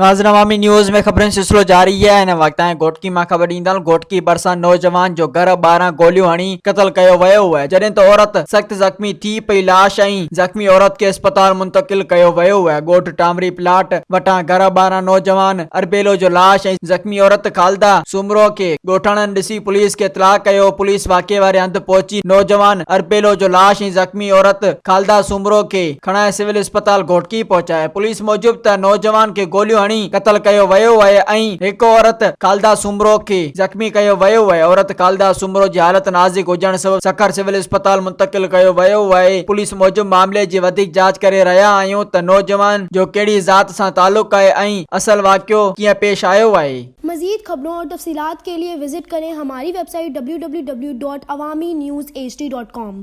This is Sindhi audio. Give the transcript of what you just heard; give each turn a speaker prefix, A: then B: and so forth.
A: ناظرين عوامي نيوز ۾ خبرن جو سلسلو جاري آهي هن وقت تائين گهوٽڪي مان خبر ڏيندا هلون گهوٽڪي ڀرسان نوجوان جو گهر ٻاهران گوليون هڻي قتل ڪيو ويو آهي جڏهن ته عورت سخت زخمي ٿي پئي لاش ۽ زخمي عورت کي اسپتال منتقل ڪيو ويو آهي ڳوٺ ٽامري پلاٽ وٽان گهر ٻاهران نوجوان اربيلو جو لاش ۽ زخمي عورت خالده سومرو کي ڳوٺاڻن ڏسي پوليس کي اطلاع ڪيو پوليس واقعي واري هنڌ پهچي نوجوان اربيلو جو لاش ۽ زخمي عورت خالده سومرو کي کڻائي سول اسپتال گهوٽڪي پهچائي. پوليس موجب ته نوجوان کي گوليون هڻي قتل ڪيو ويو آهي ۽ هڪ عورت خالده سومرو کي زخمي ڪيو ويو آهي. عورت خالده سومرو جي حالت نازڪ هجڻ سبب سکر سول اسپتال منتقل ڪيو ويو آهي. پوليس موجب معاملي جي وڌيڪ جاچ ڪري رهيا آهيون ته نوجوان جو ڪهڙي ذات سان تعلق آهي ۽ اصل واقعو ڪيئن پيش آيو آهي.
B: مزيد خبرون اور تفصيلات کے لئے وزٽ ڪرين ھماري website W W W dot Awami news H D dot com.